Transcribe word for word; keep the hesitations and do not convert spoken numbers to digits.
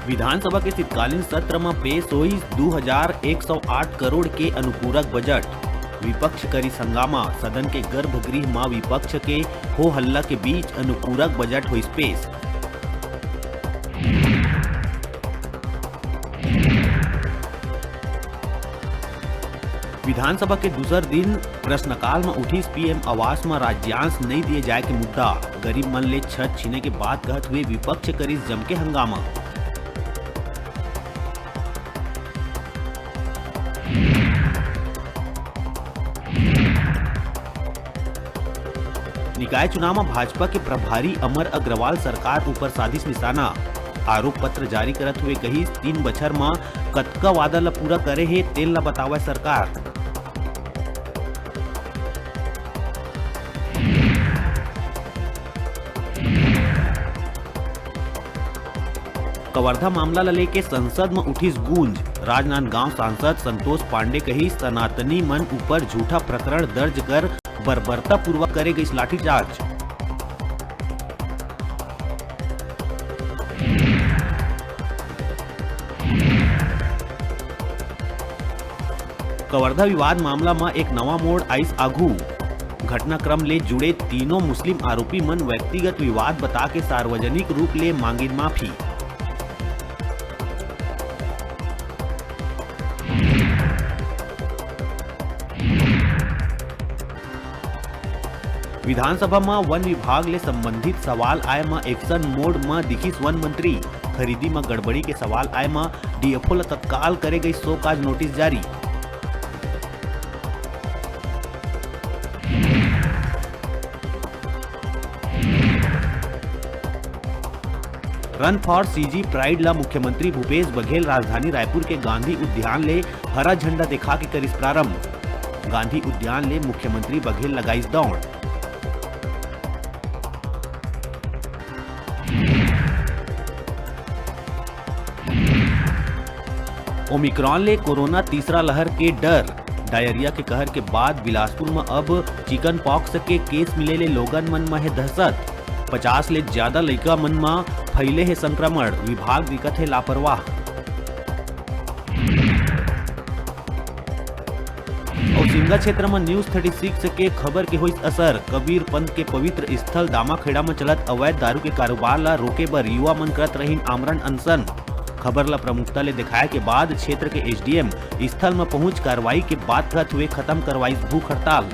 विधानसभा के शीतकालीन सत्र म पेश होइस दू हजार एक सौ आठ करोड़ के अनुपूरक बजट। विपक्ष करिस हंगामा, सदन के गर्भगृह म विपक्ष के हो हल्ला के बीच अनुपूरक बजट होइस पेश। विधानसभा के दूसर दिन प्रश्नकाल म उठिस पीएम आवास म राज्यांश नइ दिए जाए के मुद्दा। गरीब मन ले छत छीने के बात कहत हुए विपक्ष करिस जमके हंगामा। निकाय चुनाव म भाजपा के प्रभारी अमर अग्रवाल सरकार ऊपर साधिस निशाना। आरोप पत्र जारी करत हुए कहिस, तीन बछर म कतका वादा ल पूरा करे हे, तेन ल बतावय सरकार। कवर्धा मामला ल लेके संसद म उठिस गूंज। राजनांदगांव सांसद संतोष पांडे कहिस, सनातनी मन ऊपर झूठा प्रकरण दर्ज कर बर्बरतापूर्वक करे गइस लाठीचार्ज। कवर्धा विवाद मामला म एक नवा मोड़ आइस आघू। घटनाक्रम ले जुड़े तीनों मुस्लिम आरोपी मन व्यक्तिगत विवाद बता के सार्वजनिक रूप ले मांगिन माफी। विधानसभा म वन विभाग ले संबंधित सवाल आए म एक्शन मोड म दिखिस वन मंत्री। खरीदी म गड़बड़ी के सवाल आए म डीएफओ ल तत्काल करे गई शो काज नोटिस जारी। Run for CG Pride ला मुख्यमंत्री भूपेश बघेल राजधानी रायपुर के गांधी उद्यान ले हरा झंडा दिखा के करिस प्रारंभ। गांधी उद्यान ले मुख्यमंत्री बघेल लगाइस दौड़। ओमिक्रॉन ले कोरोना तीसरा लहर के डर। डायरिया के कहर के बाद बिलासपुर म अब चिकन पॉक्स के केस मिले ले लोगन मन म हे दहशत। पचास ले ज्यादा लइका मन म फैले हे संक्रमण, विभाग दिखत हे लापरवाह। अउ सिमगा क्षेत्र म News Thirty Six के खबर के होइस असर। कबीर पंथ के पवित्र स्थल दामाखेड़ा म चलत अवैध दारू के कारोबार ला रोके बर युवा मन करत रहिन आमरण अनशन। खबर ला प्रमुखता ले दिखाए के बाद क्षेत्र के एसडीएम स्थल म पहुंच कार्रवाई के बात करत हुए खत्म करवाइस भूख हड़ताल।